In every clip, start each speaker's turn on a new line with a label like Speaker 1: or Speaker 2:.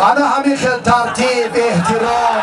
Speaker 1: Ана ҳамин хел тартиб, эҳтиром.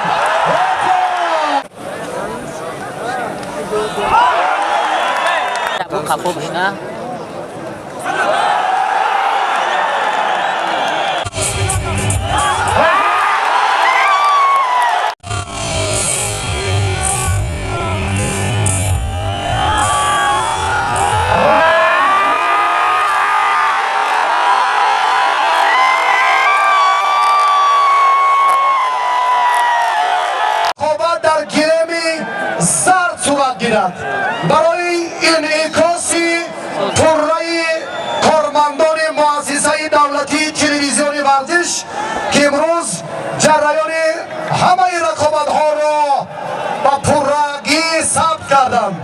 Speaker 1: Барои инъикоси пурраи кормандони муассисаи давлатии телевизиони варзиш, ки имрӯз ҷараёни ҳамаи рақобатҳоро ба пуррагӣ сабт карданд,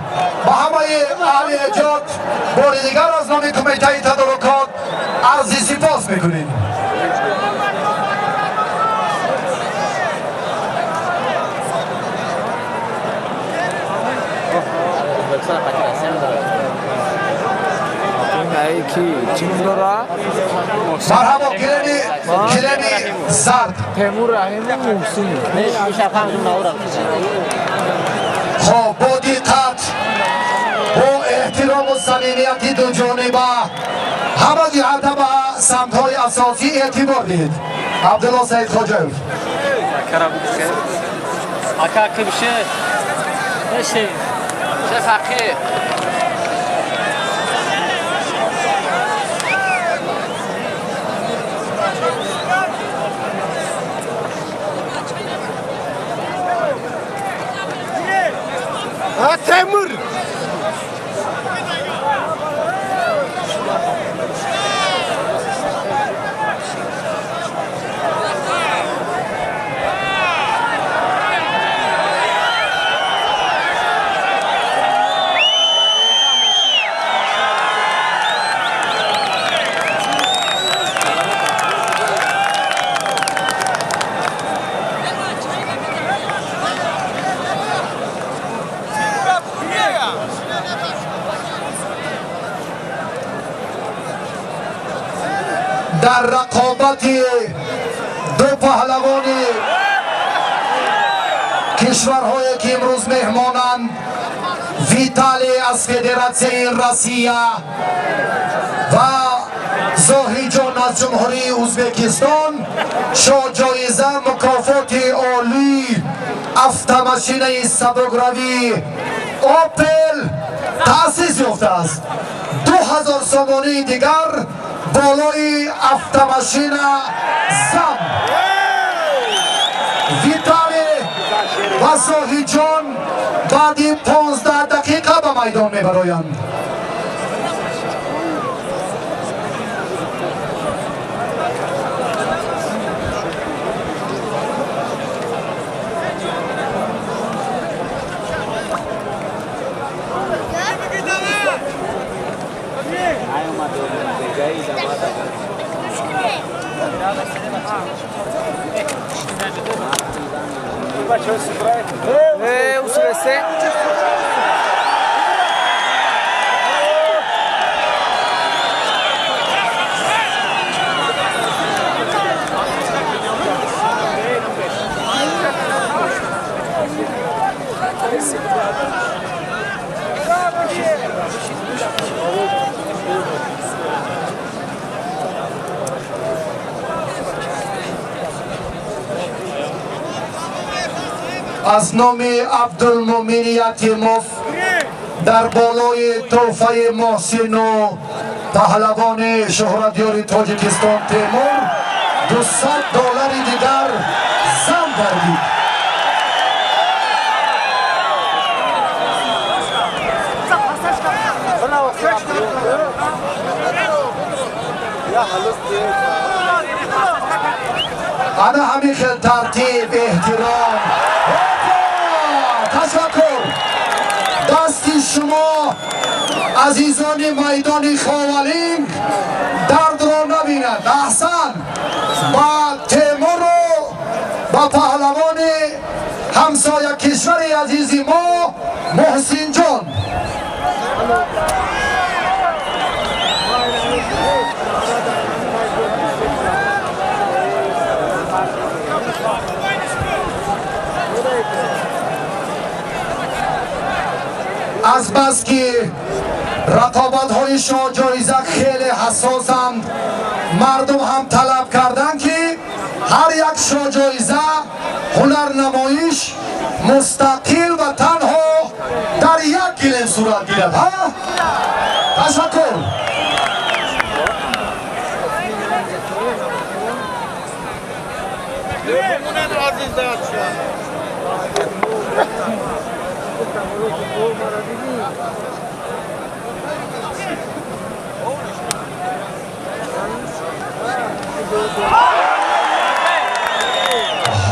Speaker 1: ба ҳамаи аҳли эҷод бори дигар аз номи кумитаи тадорукот арзи сипос мекунем. Марҳабо, килеми зард.
Speaker 2: Темур Раҳиму Муҳсин.
Speaker 1: Хоб, бо диққат, бо эҳтирому самимияти дуҷониба ҳама ҷиҳата ба самтҳои асосӣ эътибор диҳед. Абдулло Саидхоҷаев.
Speaker 2: Темур!
Speaker 1: Дар рақобати ду паҳлавони кишварҳое ки имрӯз меҳмонанд, Виталий аз Федератсияи Россия ва Зоҳиҷон аз Ҷумҳурии Ӯзбекистон, шоҳҷоиза мукофоти олӣ автомашинаи сабукравӣ Опел таъсис ёфтааст. 2000 сомонии дигар болои автомашина зам. Виталий ва Зоҳиҷон баъди 15 дақиқа ба майдон мебароянд. Аз номи Абдулмумини Ятимов дар болои тӯҳфаи Муҳсину паҳлавони шӯҳратёри Тоҷикистон Темур $200 дигар зам гардид. Ана ҳамин хел тартиб, эҳтиром. Ташаккур. Дасти шумо азизони майдони Ховалинг дардро набинад. Аҳсан ба Темуру ба паҳлавони ҳамсоя кишвари азизи мо Муҳсинҷон. Аз бас ки рақобатҳои шоҳҷоиза хеле ҳассосанд, мардум ҳам талаб карданд, ки ҳар як шоҳҷоиза ҳунарнамоиш мустақил ва танҳо дар як гилем сурат гирад. Ташаккур.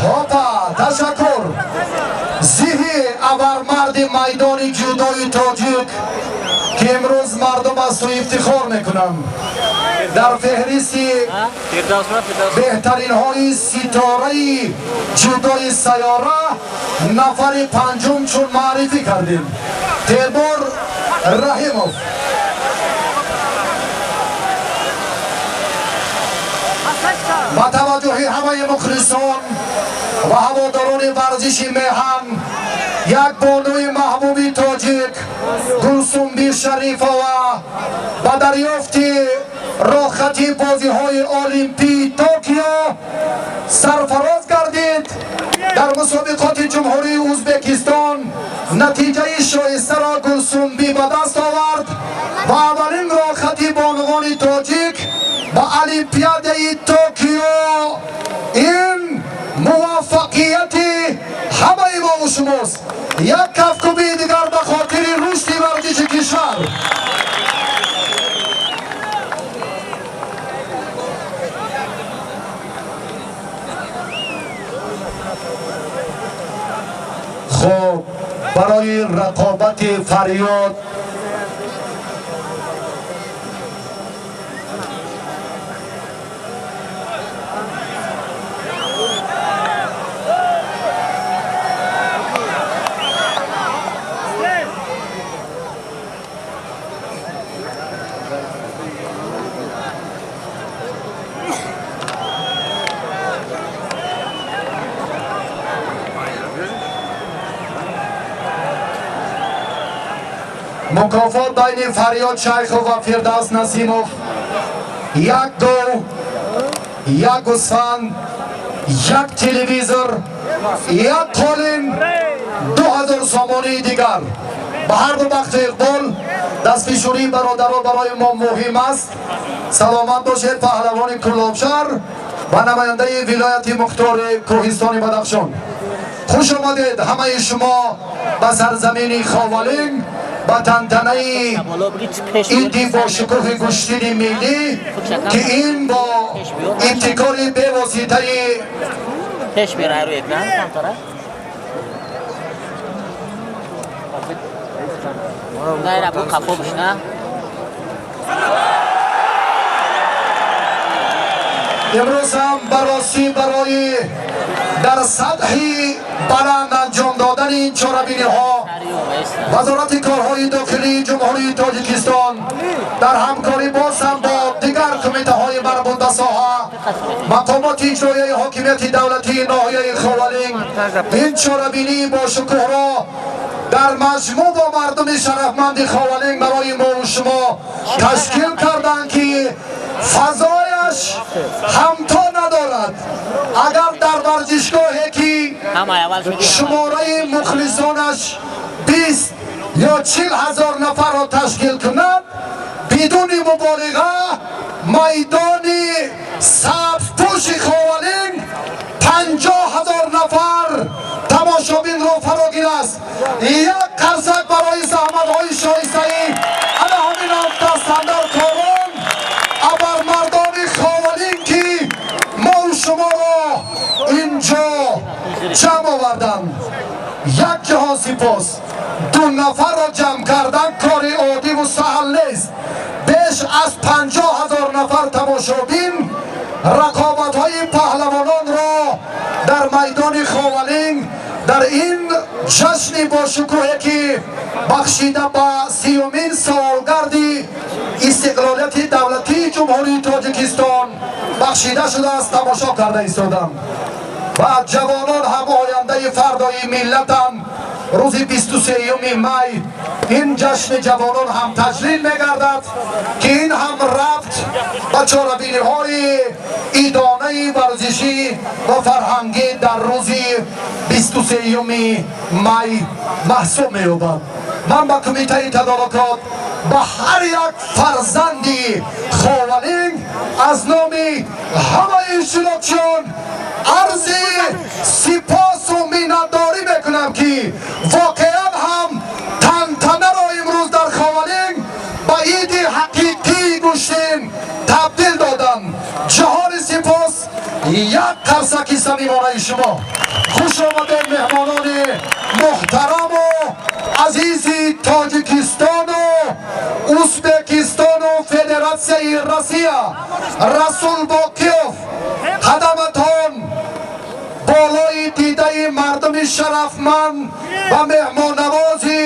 Speaker 1: Хопа, ташаккур. Зиҳи абармарди майдони ҷудои тоҷик, ки имрӯз мардум аз ту ифтихор мекунанд, дар феҳристи беҳтаринҳои ситораи ҷудои сайёра нафари панҷум чун маърифӣ кардем, Темур Раҳимов. Ба таваҷҷӯҳи ҳамаи мухлисон ва ҳаводорони варзиши меҳан, як бонуи маҳбуби тоҷик Гулсумби Шарифова ба дарёфти роҳхати бозиҳои Олимпии Токио сарфароз гардид. Дар мусобиқоти Ҷумҳурии Ӯзбекистон натиҷаи шоистаро Гулсумбӣ ба даст овард ва аввалин роҳхати бонувони тоҷик ба Олимпиадаи Токио. Ин муваффақияти ҳамаи мову шумост. Як кафкубии дигар ба хотири рушди варзиши кишвар. Хуб, барои рақобати фарёд мукофот байни Фарёд Шайхов ва Фирдавс Насимов: як гов, як гӯсфанд, як телевизор, як қолин, 2000 сомонии дигар. Ба ҳар ду бахту иқбол. Дастфишурии бародаро барои мо муҳим аст. Саломат бошед, паҳлавони Кӯлобшаҳр ва намояндаи вилояти мухтори Кӯҳистони Бадахшон. Хуш омадед ҳамаи шумо ба сарзамини Ховалинг, ба тантанаи иди бошукӯҳи гӯштини миллӣ, ки ин бо ибтикори бевоситаи
Speaker 3: пеш мерай рӯи экран камтара. Найра бу қафо бишна.
Speaker 1: Имрӯз ҳам баросӣ барои дар сатҳи баланд анҷом додани ин чорабиниҳо Вазорати корҳои дохилии Ҷумҳурии Тоҷикистон дар ҳамкорӣ боз ҳам бо дигар кумитаҳои марбут ба соҳа, мақомоти иҷроияи ҳокимияти давлатии ноҳияи Ховалинг ин чорабинии бошукӯҳро дар маҷмӯъ бо мардуми шарафманди Ховалинг барои мову шумо ташкил карданд, ки фазояш ҳамто надорад. Агар дар варзишгоҳе ки шумораи мухлисонаш 20 ё 40 ҳазор нафарро ташкил кунад, бидуни муболиға майдони сабзпӯши Ховалинг 50 ҳазор нафар тамошобинро фарогирааст. Як қарсак барои заҳматҳои шоистаи ана ҳамин дастандаркорон, абармардони Ховалинг, ки мову шуморо инҷо ҷамъ оварданд. Як ҷаҳон сипос. Ду нафарро ҷамъ кардан кори оддиву саҳл нест. Беш аз 50 ҳазор нафар тамошобин рақобатҳои паҳлавононро дар майдони Ховалинг дар ин ҷашни бошукӯҳе, ки бахшида ба 30-умин солгарди истиқлолияти давлатии Ҷумҳурии Тоҷикистон бахшида шудааст, тамошо карда истоданд. Ва ҷавонон ҳам ояндаи фардои миллатанд. Рӯзи 23 май Ин ҷашни ҷавонон ҳам таҷлил мегардад, ки ин ҳам рабт ба чорабиниҳои идонаи варзишӣ ва фарҳангӣ дар рӯзи 23 май маҳсуб меёбад. Ман ба кумитаи тадорукот, ба ҳар як фарзанди Ховалинг аз номи ҳамаи иштирокчиён арзи сипосу миннатдорӣ мекунам, ки воқеан ҳам тантанаро имрӯз дар Ховалинг ба иди ҳақиқии гӯштин табдил доданд. Ҷаҳони сипос, як қарсаки самимонаи шумо. Хуш омадед, меҳмонони муҳтараму азизи Тоҷикистону Узбекистону Федератсияи Россия. Расул Боқиёв, қадаматон болои дидаи мардуми шарафманд ва меҳмоннавози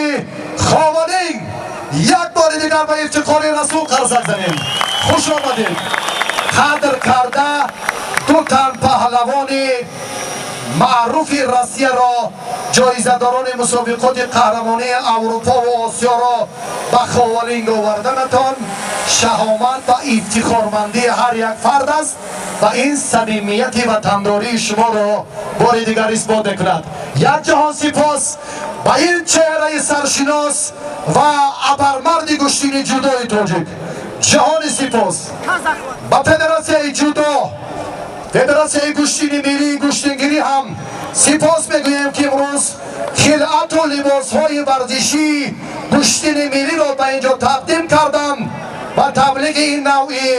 Speaker 1: Ховалинг. Як бори дигар ба ифтихори Расул қарсак занем. Хуш омадед. Қадр карда ду тан паҳлавони маъруфи Россияро, ҷоизадорони мусобиқоти қаҳрамонии Аврупо ва Осиёро ба Ховалинг оварданатон шаҳомат ва ифтихормандии ҳар як фард аст ва ин самимияти ватандории шуморо бори дигар исбот мекунад. Як ҷаҳон сипос ба ин чеҳраи саршинос ва абармарди гӯштини ҷудои тоҷик. Ҷаҳони сипос ба Федератсияи ҷудо, Федератсияи гӯштини миллии гӯштингирӣ ҳам сипос мегӯем, ки имрӯз хилъату либосҳои варзишии гӯштини миллиро ба ин ҷо тақдим карданд ва таблиғи ин навъи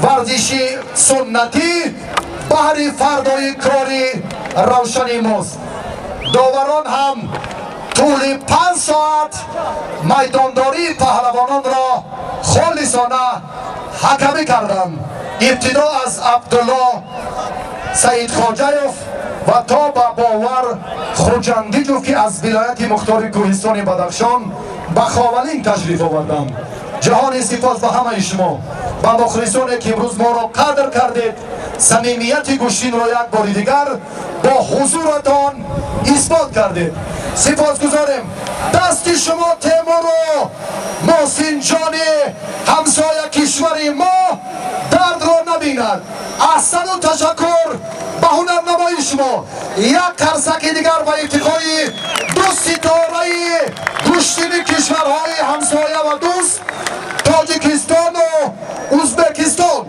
Speaker 1: варзиши суннатӣ баҳри фардои кори равшани мост. Доварон ҳам тӯли 5 соат майдондории паҳлавононро холисона ҳакамӣ карданд, ибтидо аз Абдулло Саидхоҷаев ва то ба Бовар Хуҷандиҷов, ки аз вилояти мухтори кӯҳистони Бадахшон ба Ховалинг ташриф оварданд. Ҷаҳони сипос ба ҳамаи шумо, ба мухлисоне, ки имрӯз моро қадр кардед, самимияти гӯштинро як бори дигар бо ҳузуратон исбот кардед. Сипосгузорем. Дасти шумо, Темуру Муҳсинҷони ҳамсоя кишвари мо, дардро набинад. Аҳсану ташаккур ба ҳунарнамои шумо. Як қарсаки дигар ба ифтихори ду ситораи гӯштини кишварҳои ҳамсоя ва дӯст, Тоҷикистону Узбекистон.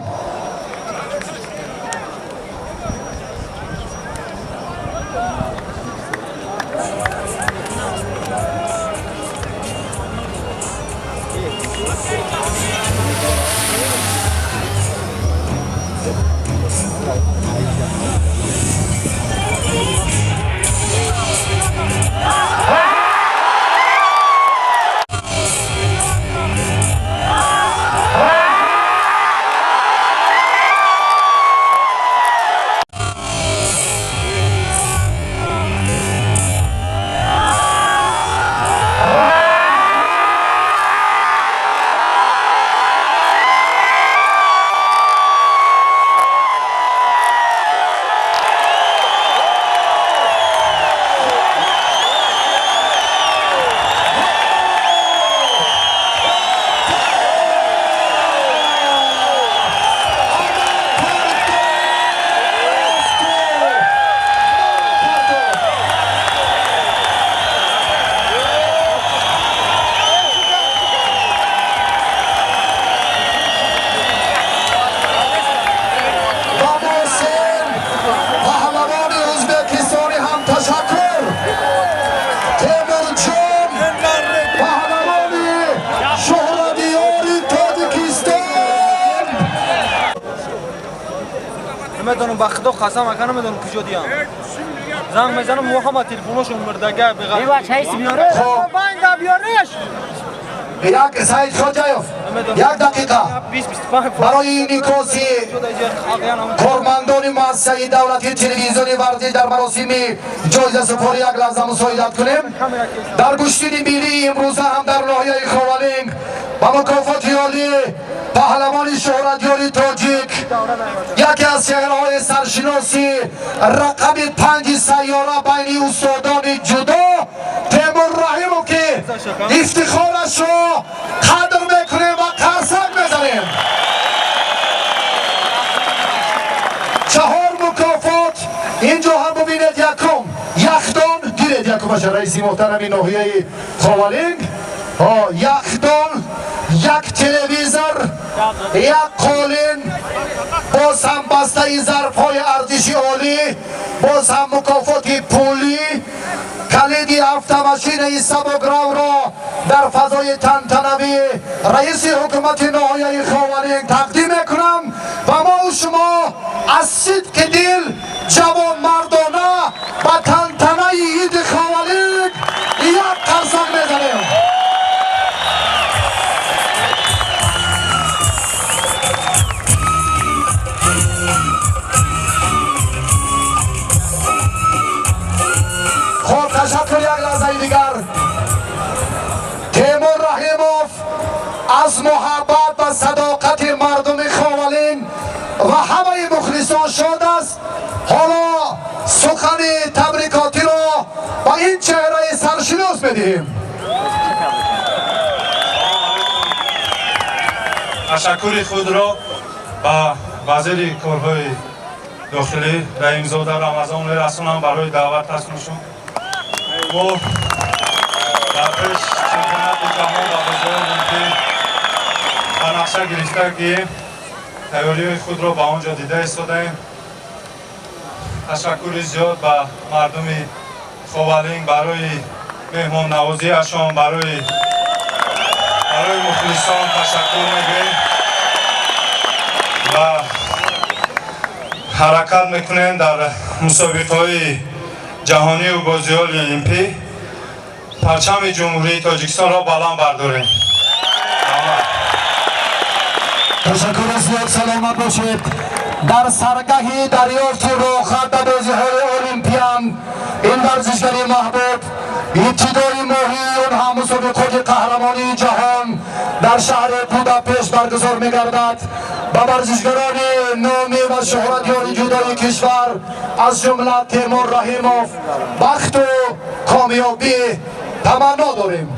Speaker 1: Ба Муҳсин, паҳлавони узбекистонӣ ҳам ташаккур. Темурҷон, паҳлавони шӯҳратёри Тоҷикистон.
Speaker 2: Намедонам, ба худо қасам, ака, намедонам куҷо диям. Занг мезанам, мо ҳама телефоношон мурдага.
Speaker 3: Бебач, ҳайси биёреш.
Speaker 1: Хоб.
Speaker 2: Банда биёреш.
Speaker 1: Як Саид Хоҷаев, як дақиқа барои инъикоси кормандони муассисаи давлатии телевизиони варзиш дар маросими ҷоизасупорӣ як лаҳза мусоидат кунем. Дар гӯштини миллии имрӯза ҳам дар ноҳияи Ховалинг ба мукофоти олӣ паҳлавони шӯҳратёри тоҷик, яке аз чеҳраҳои саршиноси рақами панҷи сайёра байни устодони ҷудо, Темур Раҳимов, ки ифтихори Ҳамаша раиси муҳтарами ноҳияи Ховалинг. Яхдон, як телевизор, як қолин, боз ҳам бастаи зарфҳои арзиши олӣ, боз ҳам мукофоти пулӣ, калиди автомашинаи сабукравро дар фазои тантанавӣ раиси ҳукумати ноҳияи Ховалинг тақдим мекунам ва мо шумо аз сидқи дил ҷавонмардона ба тантанаи иди Ховалинг як қарсак мезанем. Хоб, ташаккур. Як лаҳзаи дигар Темур Раҳимов аз муҳаббат ва садоқати мардуми Ховалинг ва ҳамаи мухлисон шод аст. Ҳоло сухани табрикотиро ба ин чеҳраи саршинос медиҳем.
Speaker 4: Ташаккури худро ба вазири корҳои дохилӣ Раҳимзода Рамазон мерасонам барои даъваташон. Мо дар пеш чемпионати ҷаҳон ва бозиҳои олимпӣ ба нақша гирифта, ки тайёриҳои худро ба он ҷо дида истодаем. Ташаккури зиёд ба мардуми Ховалинг барои меҳмоннавозиашон, барои мухлисон ташаккур мегӯем ва ҳаракат мекунем дар мусобиқаҳои ҷаҳонию бозиҳои олимпӣ парчами Ҷумҳурии Тоҷикистонро баланд бардорем.
Speaker 1: Ташаккури зиёд, саломат бошед. Дар саргаҳи дарёфти роҳхат ба бозиҳои олимпиам ин варзишгари маҳбуб ибтидои моҳи июн ҳам мусобиқоти қаҳрамонии ҷаҳон дар шаҳри Будапешт баргузор мегардад. Ба варзишгарони номӣ ва шӯҳратёри ҷудои кишвар, аз ҷумла Темур Раҳимов, бахту комёбӣ таманно дорем.